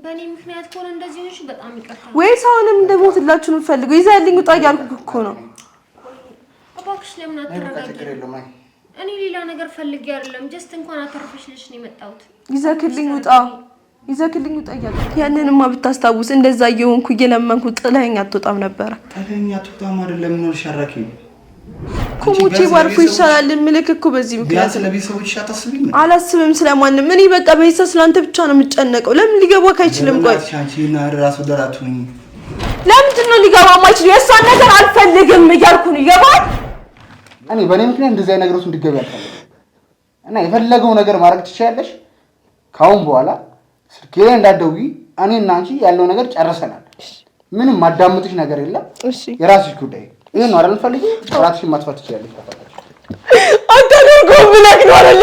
በእኔ ምክንያት ከሆነ እንደዚህ ሆንሽ፣ በጣም ይቅርታ። ወይስ አሁንም እንደሞትላችሁ ነው የምፈልገው? ይዘህልኝ ውጣ እያልኩህ እኮ ነው። እባክሽ ለምን አትረጋጊ? እኔ ሌላ ነገር ፈልጌ አይደለም። Just እንኳን አተረፈሽልሽ ነው የመጣሁት። ይዘክልኝ ውጣ፣ ይዘክልኝ ውጣ እያልኩህ። ያንንማ ብታስታውስ እንደዛ እየሆንኩ እየለመንኩ ጥለኸኝ አትወጣም ነበረ። ጥለኸኝ አትወጣም አይደለም። ምን ሆነሽ አራኪ? እኮ ሞቼ ባርፎ ይሻላል ምልክ እኮ በዚህ ምክንያት ለቤተሰቦችሽ አታስቢም? አላስብም ስለማንም። እኔ በቃ በሂሳብ ስለአንተ ብቻ ነው የምጨነቀው። ለምን ሊገባክ አይችልም? ቆይ ለምንድን ነው ሊገባ የማይችል? የእሷን ነገር አልፈልግም እያልኩ ነው። ይገባል? እኔ በእኔ ምክንያት እንደዚህ አይነት ነገሮች እንዲገቢ አልፈልግም እና የፈለገው ነገር ማድረግ ትችያለሽ። ከአሁን በኋላ ስልኬ ላይ እንዳትደውይ። እኔ እና አንቺ ያለው ነገር ጨርሰናል። ምንም ማዳምጥሽ ነገር የለም። የራስሽ ጉዳይ። ይሄን ነው አይደል የምትፈልጊው? ራስሽን ማጥፋት ትችያለሽ። አታደርገውም ብለህ ነው አይደል?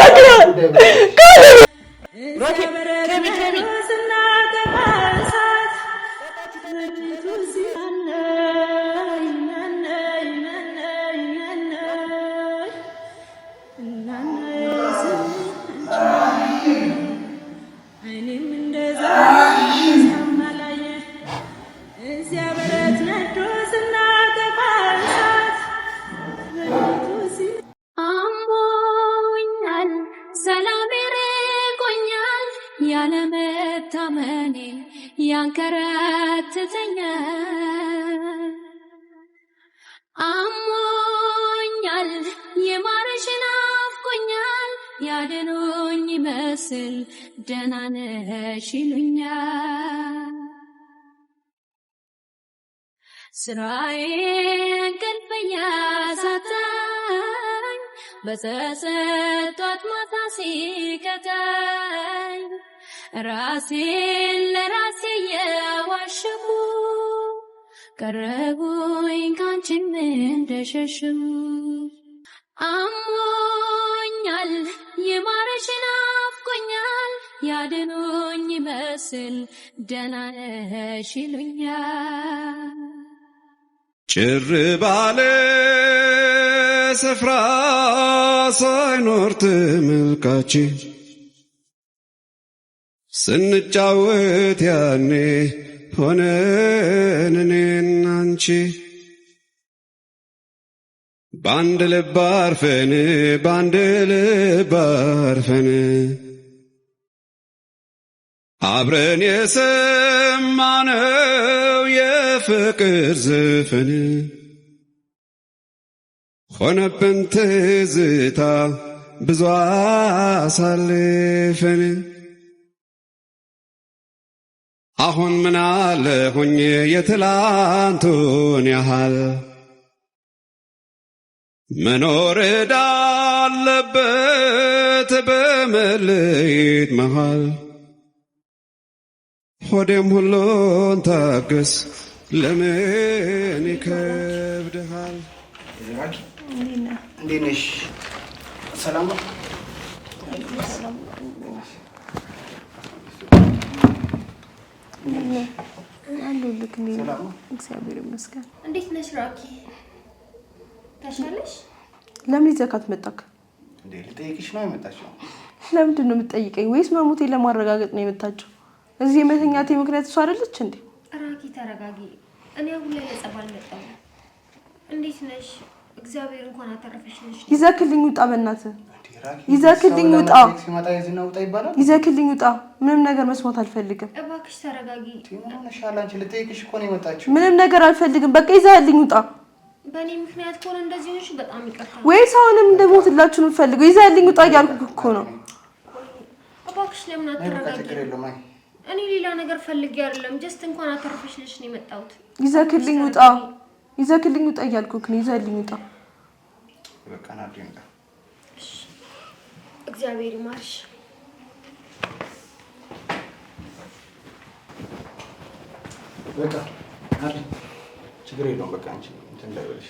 አሞኛል፣ ሰላም ርቆኛል፣ ያለመታመኔ ያንከራትተኛል። አሞኛል፣ የማረሽ ናፍቆኛል፣ ያድኑኝ ይመስል ደህና ነሽ ይሉኛል። ስራዬ እንቅልፍ እያሳጣኝ በጸጸት ጧት ማታ ሲቀጣኝ ራሴን ለራሴ የዋሸሁ ቀረቡኝ ካንቺም እንደሸሸሁ። አሞኛል፣ የማረሽ ናፍቆኛል፣ ያድኑኝ ይመስል ደህና ነሽ ይሉኛል። ጭር ባለ ስፍራ ሳይኖር ተመልካች ስንጫወት ያኔ ሆነን እኔና አንቺ በአንድ ልብ አርፈን በአንድ ልብ አርፈን አብረን የሰማነው የፍቅር ዘፈን ሆነብን ትዝታ ብዙ አሳልፈን። አሁን ምን አለ ሆኜ የትላንቱን ያህል መኖር እዳለበት በመለየት መሃል ሆዴም ሁሉን ታገስ ለምን ይከብድሃል? እንዴት ነሽ? ሰላም ነው? አለሁልህ። እግዚአብሔር ይመስገን። እንዴት ነሽ ራኪ? ተሻለሽ? ለምን ይዘካት መጣክ? እንዴ ልጠይቅሽ ነው የመጣችው። ለምንድን ነው የምትጠይቀኝ? ወይስ መሞቴን ለማረጋገጥ ነው የመጣችው? እዚህ የመተኛቴ ምክንያት እሷ አይደለች እንዴ? ራኪ ተረጋጊ። እኔ አሁን ላይ ለጸብ አልመጣሁም። እንዴት ነሽ? እግዚአብሔር እንኳን አተረፈሽ። ነሽ ይዘክልኝ ውጣ፣ በእናትህ ይዘክልኝ ውጣ፣ ይዘክልኝ ውጣ። ምንም ነገር መስማት አልፈልግም። እባክሽ ተረጋጊ። ልጠይቅሽ እኮ ነው የመጣችው። ምንም ነገር አልፈልግም። በቃ ይዘህልኝ ውጣ። በእኔ ምክንያት ከሆነ እንደዚህ ሆንሽ፣ በጣም ይቅርታ። ወይስ አሁንም እንደሞትላችሁ ነው የምፈልገው? ይዘህልኝ ውጣ እያልኩህ እኮ ነው። እባክሽ ለምን አትረጋጊ? እኔ ሌላ ነገር ፈልጌ አይደለም። Just እንኳን አተረፈሽልሽ ነው የመጣሁት። ይዘክልኝ ውጣ፣ ይዘክልኝ ውጣ እያልኩህ ነው። ይዘህልኝ ውጣ። እግዚአብሔር ይማርሽ። በቃ ችግር የለውም። በቃ አንቺ እንትን እንዳይበልሽ።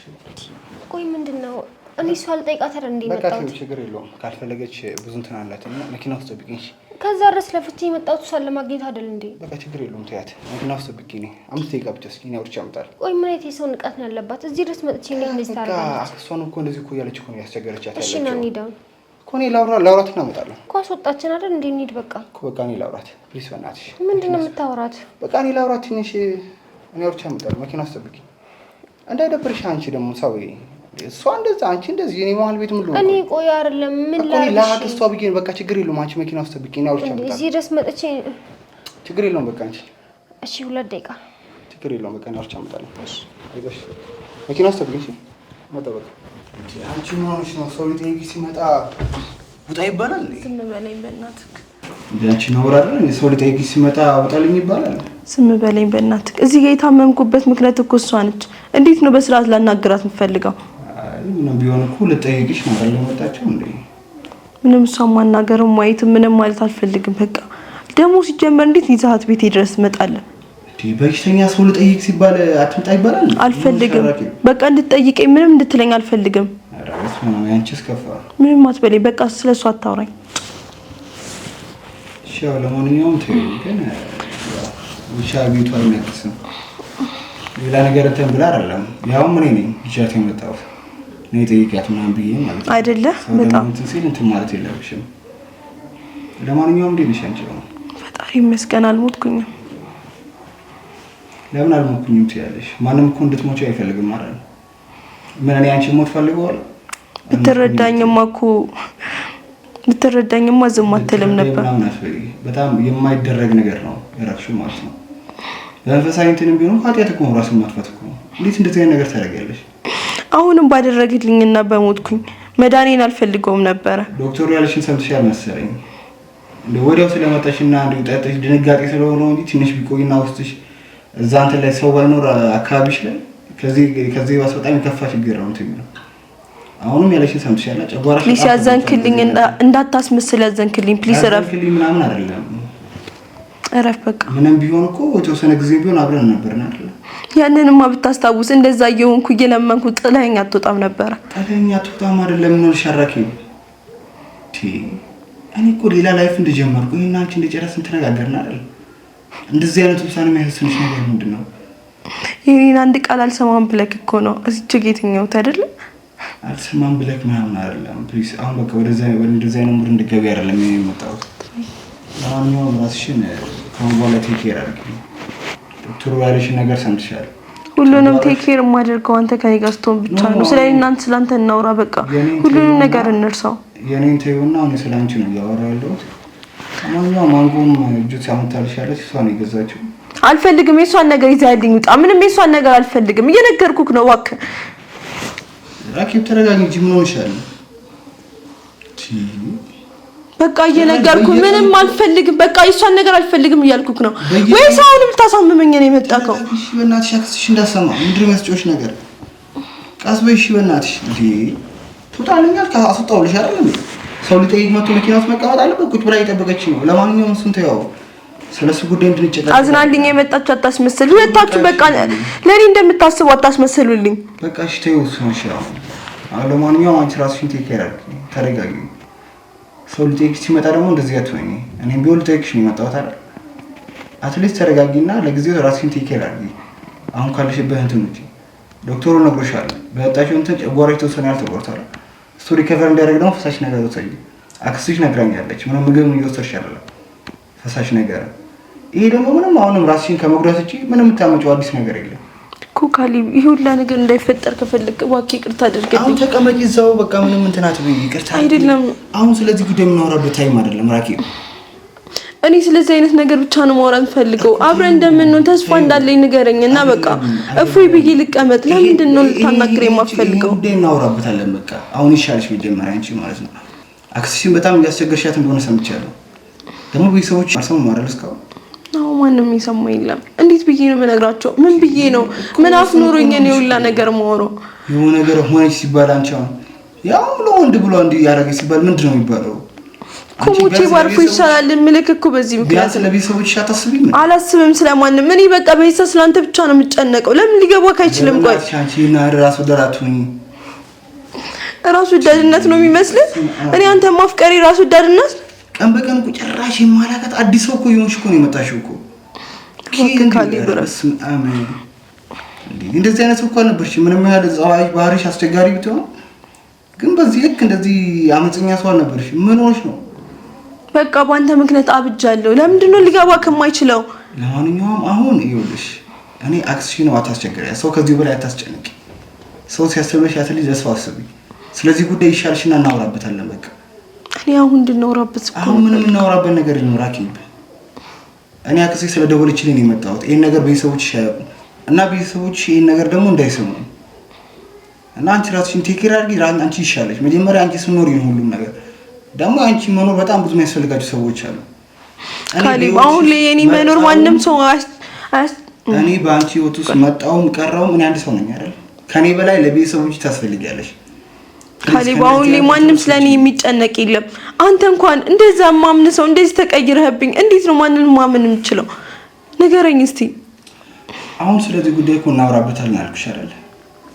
ቆይ ምንድን ነው? እኔ እሷ አልጠይቃት አይደል እንዴ በቃ የመጣሁት? ችግር የለውም። ካልፈለገች ብዙ እንትን አላት እና መኪና ውስጥ ጠብቂኝ። ከዛ ድረስ ለፍቼ የመጣሁት እሷን ለማግኘት አይደል እንዴ? በቃ ችግር የለውም። ተያት፣ መኪና ውስጥ ጠብቂኝ። እኔ 5 ደቂቃ ብቻ እስኪ እኔ አውርቼ አመጣለሁ። ቆይ ምን አይነት የሰው ንቀት ነው ያለባት? እዚህ ድረስ መጥቼ እንዴት እንደዚህ በቃ ታደርጋለች? አክስቷን እኮ እንደዚህ እኮ እያለች እኮ ነው ያስቸገረቻት እሺ ያለችው። ና እንሂድ አሁን። እኮ እኔ ላውራት እናመጣለሁ እኮ አስወጣችን አይደል እንዴ? እንሂድ በቃ እኮ በቃ እኔ ላውራት please፣ በእናትሽ። ምንድን ነው የምታወራት? በቃ እኔ ላውራት ትንሽ፣ እኔ አውርቼ እመጣለሁ። መኪና አስጠብቂኝ እንዳይደብርሽ። አንቺ ደግሞ ሰው እሷ እንደዛ አንቺ እንደዚህ እኔ መሀል ቤት ምን ልሆን? እኔ ቆይ አይደለም ምን ላድርግ? ለአክስቷ ብዬ ነው። በቃ ችግር የለውም። አንቺ መኪና አስጠብቂኝ፣ እኔ አውርቼ እመጣለሁ። እዚህ ድረስ መጥቼ ችግር የለውም። በቃ አንቺ እሺ፣ 2 ደቂቃ ችግር የለውም። በቃ እኔ አውርቼ እመጣለሁ። እሺ፣ አይዞሽ። መኪና አስጠብቂኝ። እሺ፣ መጣሁ። በቃ አንቺ ምን ሆነሽ ነው? ሰው ሊጠይቅሽ ሲመጣ ውጣ ይባላል? ዝም በለኝ በእናትህ። አንቺ ነውር አይደል? ሰው ሊጠይቅሽ ሲመጣ ውጣልኝ ይባላል? ዝም በለኝ በእናትህ። እዚህ ጋር የታመምኩበት ምክንያት እኮ እሷ ነች። እንዴት ነው በስርዓት ላናግራት የምፈልገው? አይ ምንም ቢሆን እኮ ልጠይቅሽ ነው አይደል የመጣችው እንዴ? ምንም እሷን ማናገርም ማየትም ምንም ማለት አልፈልግም። በቃ ደግሞ ሲጀመር እንዴት ይዘሃት ቤቴ ድረስ እመጣለሁ? እንዴ በሽተኛ ሰው ልጠይቅ ሲባል አትምጣ ይባላል? አልፈልግም። በቃ እንድትጠይቀኝ ምንም እንድትለኝ አልፈልግም። ኧረ በስመ አብ ያንቺስ ከፋ። ምንም አትበለኝ። በቃ ስለሷ አታውራኝ። እሺ ያው ለማንኛውም ተይው፣ ግን ውሻ ቤቱ አይነክስም። ሌላ ነገር እንትን ብላ አይደለም። ያውም እኔ ነኝ ይዣት የመጣሁት እኔ ጠይቂያት ምናምን ብዬ ማለት ነው አይደለ? በጣም እንትን ሲል እንትን ማለት የለብሽም። ለማንኛውም እንዴት ነሽ አንቺ? ፈጣሪ ይመስገን አልሞትኩኝም። ለምን አልሞትኩኝም ትያለሽ? ማንም እኮ እንድትሞቺ አይፈልግም አይደል? ምን እኔ አንቺን ሞት ፈልገዋለሁ? ብትረዳኝማ እኮ ብትረዳኝማ ዝም አትልም ነበር። በጣም የማይደረግ ነገር ነው ያደረግሽው ማለት ነው። በመንፈሳዊ እንትንም ቢሆን ኃጢአት እኮ ነው፣ ራስን ማጥፋት እኮ ነው። እንዴት እንደዚህ አይነት ነገር ታደርጊያለሽ? አሁንም ባደረግልኝና በሞትኩኝ መዳኔን አልፈልገውም ነበረ። ዶክተሩ ያለሽን ሰምተሻል መሰለኝ። እንደው ወዲያው ስለመጣሽና እንደው ጠጥሽ ድንጋጤ ስለሆነ እንጂ ትንሽ ቢቆይና ውስጥሽ እዛ እንትን ላይ ሰው ባይኖር አካባቢሽ ላይ ከዚህ ባስ በጣም የከፋ ችግር ነው እንትን የሚለው። አሁንም ያለሽን ሰምተሻል። ጨጓራሽ please ያዘንክልኝ እንዳታስመስል ያዘንክልኝ please። እረፍ ያዘንክልኝ ምናምን አይደለም እረፍ በቃ። ምንም ቢሆን እኮ የተወሰነ ጊዜ ቢሆን አብረን ነበርን አይደል? ያንንማ ብታስታውስ እንደዛ እየሆንኩ እየለመንኩ ጥለኸኝ አትወጣም ነበረ። ጥለኸኝ አትወጣም አይደለም ምን ሆነሽ አራኪ? እኔ እኮ ሌላ life እንደጀመርኩ እኔና አንቺ እንደጨረስን ተነጋገርን አይደል? እንደዚህ አይነት ውሳኔ የሚያሳስንሽ ነገር ምንድን ነው? የእኔን አንድ ቃል አልሰማም ብለህ እኮ ነው እዚህ ጋ የተኛሁት አይደለ? አልሰማም ብለህ ምናምን አይደለም። please አሁን በቃ ወደዛ አይነት mood እንድትገቢ አይደለም የመጣሁት። ለማንኛውም ራስሽን ከአሁን በኋላ take care አድርጊ። ዶክተሩ ያለሽን ነገር ሰምተሻል። ሁሉንም take care የማደርገው አንተ ከኔ ጋር ስትሆን ብቻ ነው። ስለ እኔና ስለ አንተ እናውራ በቃ። ሁሉንም ነገር እንርሳው። የኔን ተይውና አሁን ስለ አንቺ ነው እያወራሁ ያለሁት። ለማንኛውም ማንጎም ጁስ አምጥታልሻለች፣ እሷ ነው የገዛችው። አልፈልግም። የእሷን ነገር ይዘህልኝ ውጣ። ምንም የእሷን ነገር አልፈልግም። እየነገርኩህ ነው። እባክህ ራኬብ ተረጋጊ እንጂ ምን ሆነሻል? በቃ እየነገርኩህ ምንም አልፈልግም። በቃ የእሷን ነገር አልፈልግም እያልኩህ ነው። ወይስ አሁንም ልታሳምመኝ ነው የመጣከው? እሺ በእናትሽ አክስትሽ እንዳሰማ ምንድን ነው የሚያስጮሽ ነገር? ቀስ በይ እሺ በእናትሽ። እንዴ ትወጣለኛል። አስወጣሁልሽ አይደል እንዴ? ሰው ሊጠይቅ መጥቶ መኪና ውስጥ መቀመጥ አለበት? ቁጭ ብላ እየጠበቀች ነው። ለማንኛውም እሱን ተይው። ስለሱ ጉዳይ እንድንጨቃጨቅ አዝናልኝ የመጣችሁ አታስመስል። ሁለታችሁ በቃ ለኔ እንደምታስቡ አታስመስሉልኝ። በቃ እሺ ተይው እሱን። እሺ አሁን ለማንኛውም አንቺ ራስሽን take care አድርጊ፣ ተረጋጊ። ሰው ሊጠይቅሽ ሲመጣ ደግሞ እንደዚህ አትሆኚ። እኔም ቢሆን ልጠይቅሽ ነው የመጣሁት አይደል? at least ተረጋጊና ለጊዜው ራስሽን take care አድርጊ። አሁን ካለሽበት እንትን ውጪ። ዶክተሩ ነግሮሻል። በጠጣሽው እንትን ጨጓራሽ የተወሰነ ያህል ተጎድቷል። እሱ recover እንዲያደርግ ደግሞ ፈሳሽ ነገር ውሰጂ። አክስትሽ ነግራኛለች። ምንም ምግብ እየወሰድሽ አይደለም፣ ፈሳሽ ነገር። ይሄ ደግሞ ምንም አሁንም ራስሽን ከመጉዳት ውጪ ምንም የምታመጪው አዲስ ነገር የለም እኮ ካሌብ። ይሄ ሁላ ነገር እንዳይፈጠር ከፈለክ እባክህ ይቅርታ አድርግልኝ። አሁን ተቀመጪ እዛው በቃ ምንም እንትን አትበይ። ይቅርታ አይደለም አሁን ስለዚህ ጉዳይ የምናወራበት time አይደለም ራኬብ። እኔ ስለዚህ አይነት ነገር ብቻ ነው ማውራት የምፈልገው። አብረን እንደምንሆን ተስፋ እንዳለኝ ንገረኝ እና በቃ እፎይ ብዬ ልቀመጥ። ለምንድን ነው ልታናግረኝ የማትፈልገው? ጉዳይ እናወራበታለን። በቃ አሁን ይሻልሽ መጀመሪያ አንቺ ማለት ነው። አክስትሽን በጣም እያስቸገርሻት እንደሆነ ሰምቻለሁ። ደግሞ ቤተሰቦች አልሰሙም አይደል እስካሁን? አዎ ማንም የሰማ የለም። እንዴት ብዬ ነው የምነግራቸው? ምን ብዬ ነው? ምን አፍ ኖሮኝ ነው የሁላ ነገር የማወራው? የሆነ ነገር ሆነች ሲባል አንቺ አሁን ያው ለወንድ ብሎ እንዲህ ያደረገች ሲባል ምንድን ነው የሚባለው? ኮሞቼ ባርፎ ይሻላል ምልክ እኮ በዚህ ምክንያት ቢያንስ ለቤተሰቦችሽ አታስቢም? አላስብም ስለማንም። እኔ በቃ ቤተሰብ ስለአንተ ብቻ ነው የምጨነቀው። ለምን ሊገባክ አይችልም? ቆይ አንቺ እና ራስ ወዳድ አትሁኚ። ራስ ወዳድነት ነው የሚመስልህ? እኔ አንተ ማፍቀሪ ራስ ወዳድነት? ቀን በቀን እኮ ጭራሽ የማላውቃት አዲስ ሰው እኮ የሆንሽ እኮ ነው የመጣሽው እኮ። እንደዚህ አይነት እኮ አልነበርሽም። ምንም ያህል ጸባይሽ ባህሪሽ አስቸጋሪ ብትሆን ግን በዚህ ልክ እንደዚህ አመፀኛ ሰው አልነበርሽ። ምን ሆነሽ ነው? በቃ በአንተ ምክንያት አብጃለሁ። ለምንድን ነው ሊገባክ የማይችለው? ለማንኛውም አሁን ይኸውልሽ እኔ አክስሽ ነው፣ አታስቸግሪ። ሰው ከዚህ በላይ አታስጨንቂ። ሰው ሲያስብሽ ያትልጅ ለሰው አስቢ። ስለዚህ ጉዳይ ይሻልሽና እናወራበታለን። በቃ እኔ አሁን እንድናወራበት እኮ አሁን ምንም እናወራበት ነገር የለም። ራኪብ እኔ አክስሽ ስለደወለችልኝ ነው የመጣሁት። ይሄን ነገር ቤተሰቦችሽ አያውቁም እና ቤተሰቦችሽ ይሄን ነገር ደግሞ እንዳይሰሙ እና አንቺ ራስሽን take care አድርጊ። አንቺ ይሻለሽ መጀመሪያ አንቺ ስትኖሪ ነው ሁሉም ነገር። ደግሞ አንቺ መኖር በጣም ብዙ የሚያስፈልጋቸው ሰዎች አሉ። ካሌብ አሁን ላይ የኔ መኖር ማንም ሰው እኔ በአንቺ ህይወት ውስጥ መጣውም ቀረውም እኔ አንድ ሰው ነኝ አይደል? ከኔ በላይ ለቤተሰቦች ታስፈልጊያለሽ። ካሌብ አሁን ላይ ማንም ስለኔ የሚጨነቅ የለም። አንተ እንኳን እንደዛ ማምን ሰው እንደዚህ ተቀይረህብኝ እንዴት ነው ማንንም ማመን የምችለው? ንገረኝ እስቲ። አሁን ስለዚህ ጉዳይ እኮ እናወራበታለን አልኩሽ አይደል?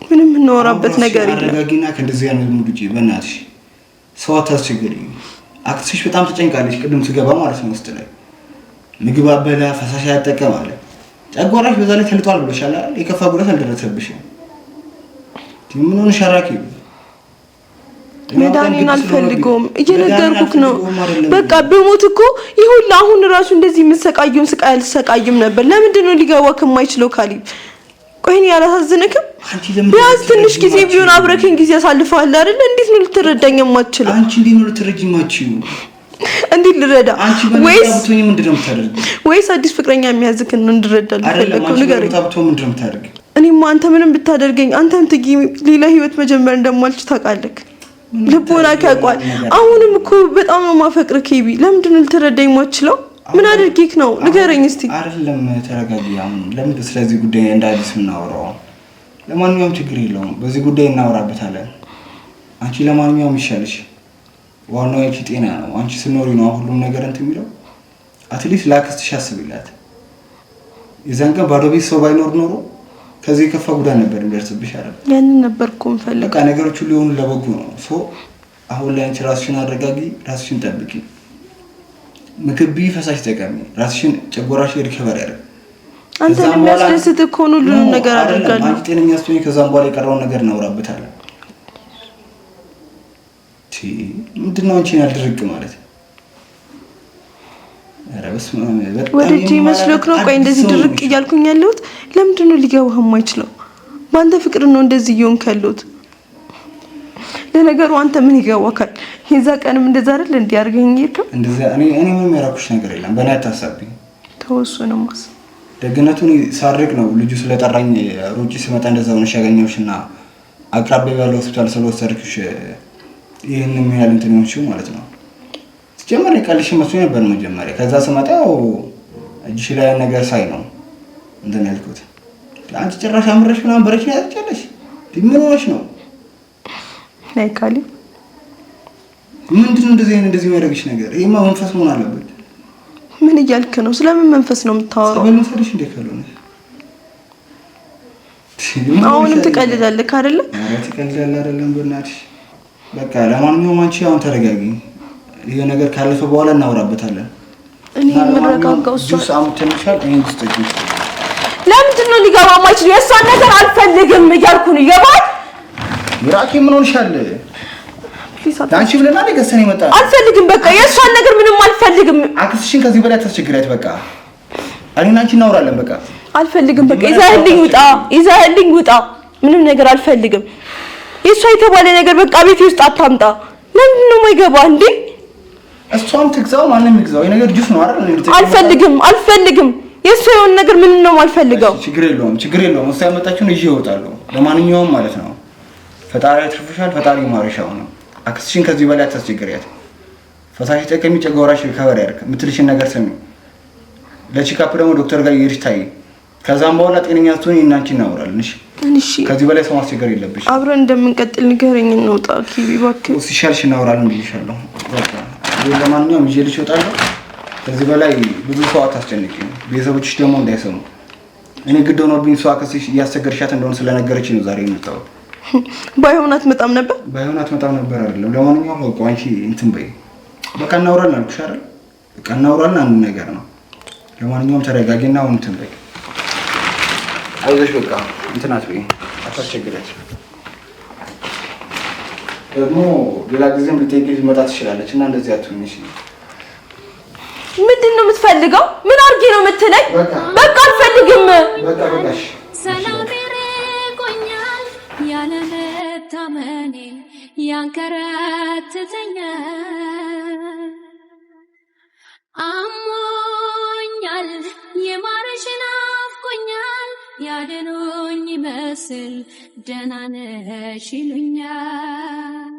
ምንም እናወራበት ነገር የለም። አረጋጊና ከእንደዚህ አይነት mood ውጪ በእናትሽ ሰው አታስቸግሪ። አክስትሽ በጣም ተጨንቃለች። ቅድም ስገባ ማለት ነው ውስጥ ላይ ምግብ አበላ ፈሳሽ ያጠቀም አለ። ጨጓራሽ በዛ ላይ ተልጧል ብሎሻል አይደል? የከፋ ጉዳት አልደረሰብሽም። ምን ሆነሽ ራኪብ? መዳኔን አልፈልገውም፣ እየነገርኩክ ነው። በቃ በሞት እኮ ይሁን። አሁን ራሱ እንደዚህ የምሰቃየውን ስቃይ አልሰቃይም ነበር። ለምንድን ነው ሊገባክ የማይችለው ካሌብ? ቆይ እኔ አላሳዝንክም? ቢያንስ ትንሽ ጊዜ ቢሆን አብረከኝ ጊዜ አሳልፈሃል አይደል? እንዴት ነው ልትረዳኝ የማትችለው? አንቺ እንዴት ነው ልትረጂኝ የማትችይው? እንዴት ልረዳ? ወይስ ምንድን ነው የምታደርጊው? ወይስ አዲስ ፍቅረኛ የሚያዝክን ነው እንድረዳ ልፈለግከው? ንገረኝ። እኔማ አንተ ምንም ብታደርገኝ አንተም ትጊ ሌላ ህይወት መጀመር እንደማልችል ታውቃለህ። ልቦና ያውቀዋል። አሁንም እኮ በጣም ነው የማፈቅርህ ኬቢ። ለምንድን ነው ልትረዳኝ የማትችለው? ምን አድርጌክ ነው ንገረኝ እስቲ። አይደለም ተረጋጊ። አሁን ለምን ስለዚህ ጉዳይ እንደ አዲስ የምናወራው? ለማንኛውም ችግር የለውም፣ በዚህ ጉዳይ እናወራበታለን። አንቺ ለማንኛውም ይሻልሽ፣ ዋናው ያንቺ ጤና ነው። አንቺ ስትኖሪ ነው ሁሉም ነገር እንትን የሚለው። At least ለአክስትሽ አስቢላት። የዛን ቀን ባዶ ቤት ሰው ባይኖር ኖሮ ከዚህ የከፋ ጉዳት ነበር የሚደርስብሽ። አይደል? ያንን ነበር እኮ የምፈልገው። በቃ ነገሮች ሁሉ የሆኑ ለበጎ ነው። So አሁን ላይ አንቺ ራስሽን አረጋጊ፣ ራስሽን ጠብቂ። ምግብ ብይ፣ ፈሳሽ ተጠቀሚ። ራስሽን ጨጓራሽ recover ያደርግ። አንተ የሚያስደስት እኮ ነው ሁሉንም ነገር አደርጋለሁ። አንቺ ጤነኛ ስትሆኚ ከዛም በኋላ የቀረውን ነገር እናወራበታለን። ምንድን ነው አንቺን ያልድርቅ ማለት? ኧረ በስመ አብ። በጣም ወደጄ መስሎክ ነው? ቆይ እንደዚህ ድርቅ እያልኩኝ ያለሁት ለምንድን ነው ሊገባህ የማይችለው? በአንተ ፍቅር ነው እንደዚህ እየሆንክ ያለሁት። ለነገሩ አንተ ምን ይገባካል? የዛ ቀንም እንደዛ አይደል እንዴ አድርገኝ ሄድከው? እንደዛ እኔ ምንም ያደረኩሽ ነገር የለም። በእኔ አታሳቢኝ። ተወሱንማስ ደግነቱን ሳርቅ ነው ልጁ ስለጠራኝ ሩጪ ስመጣ እንደዛ ሆነሽ ያገኘሁሽ እና አቅራቢያ ያለው ሆስፒታል ስለወሰድኩሽ ይህን ያህል እንትን የሆንሽው ማለት ነው። ሲጀመር የቀልሽ መስሎኝ ነበር መጀመሪያ። ከዛ ስመጣ ያው እጅሽ ላይ ያን ነገር ሳይ ነው እንትን ያልኩት። አንቺ ጭራሽ አምረሽ ምናምን በረኪና ያጫለሽ ምን ሆነሽ ነው? ናይ ካሌብ ምንድን ነው እንደዚህ አይነት እንደዚህ የሚያደርግሽ ነገር? ይሄማ መንፈስ መሆን አለበት። ምን እያልክ ነው? ስለምን መንፈስ ነው የምታወራው? ጸበል መውሰድሽ እንዴ ካልሆነ አሁንም ትቀልዳለህ አይደለ? ኧረ ትቀልዳለህ አይደለም? በእናትሽ በቃ ለማንኛውም አንቺ አሁን ተረጋጊ። ይሄ ነገር ካለፈ በኋላ እናወራበታለን። እኔ የምረጋጋው እሷ ጁስ አምጥተንሻል። እኔ ልስጠጪ። ለምንድን ነው ሊገባ የማይችል? የእሷን ነገር አልፈልግም እያልኩ ነው። ይገባል? ምራኪ ምን ሆንሻል? አንቺ ብለና ገሰን የመጣ አልፈልግም። በቃ የእሷን ነገር ምንም አልፈልግም። አክስትሽን ከዚህ በላይ አታስቸግሪያት። በቃ እኔና አንቺ እናወራለን። በቃ አልፈልግም። በቃ ይዘህልኝ ውጣ፣ ይዘህልኝ ውጣ። ምንም ነገር አልፈልግም። የእሷ የተባለ ነገር በቃ ቤቴ ውስጥ አታምጣ። ለምንድን ነው የማይገባ እንዴ? እሷም ትግዛው ማንም ይግዛው፣ ይሄ ነገር ጁስ ነው አይደል? አልፈልግም፣ አልፈልግም። የእሷ የሆነ ነገር ምንም ነው የማልፈልገው። ችግር የለውም፣ ችግር የለውም። እሷ ያመጣችውን ይዤ እወጣለሁ። ለማንኛውም ማለት ነው ፈጣሪ አትርፎሻል፣ ፈጣሪ ይማርሽ። አሁን አክስትሽን ከዚህ በላይ አታስቸግሪያት። ፈሳሽ ተጠቀሚ፣ ጨጓራሽ recover ያድርግ። የምትልሽን ነገር ስሚ። ለ checkup ደግሞ ዶክተር ጋር እየሄድሽ ታይ። ከዛም በኋላ ጤነኛ ስትሆኚ እኔና አንቺ እናወራለን። እሺ፣ እሺ። ከዚህ በላይ ሰው ማስቸገር የለብሽ። አብረን እንደምንቀጥል ንገረኝ። እንውጣ ኪቢ እባክህ። ሲሻልሽ እናወራለን ብዬሻለሁ። በቃ ለማንኛውም ይዤልሽ እወጣለሁ። ከዚህ በላይ ብዙ ሰው አታስጨንቂ። ቤተሰቦችሽ ደግሞ እንዳይሰሙ። እኔ ግድ ሆኖብኝ እሷ አክስትሽ እያስቸገርሻት እንደሆነ ስለነገረችኝ ነው ዛሬ የመጣሁት። ባይሆን አትመጣም ነበር። ባይሆን አትመጣም ነበር አይደለም። ለማንኛውም በቃ አንቺ እንትን በይ። በቃ እናወራለን አልኩሽ አይደል? በቃ እናወራለን፣ አንድ ነገር ነው። ለማንኛውም ተረጋጊና አሁን እንትን በይ። አይዞሽ በቃ እንትን አትበይ፣ አታስቸግሪያት። ደግሞ ሌላ ጊዜም ልጠይቅሽ ልመጣ ትችላለች እና እንደዚህ አትሁኝ። እሺ? ምንድን ነው የምትፈልገው? ምን አድርጌ ነው የምትለኝ? በቃ አልፈልግም። በቃ በቃሽ። ሰላም ርቆኛል ያለመታመኔ ያንከራትተኛል። አሞኛል የማረሽ ናፍቆኛል ያድኑኝ ይመስል ደህና ነሽ ይሉኛል።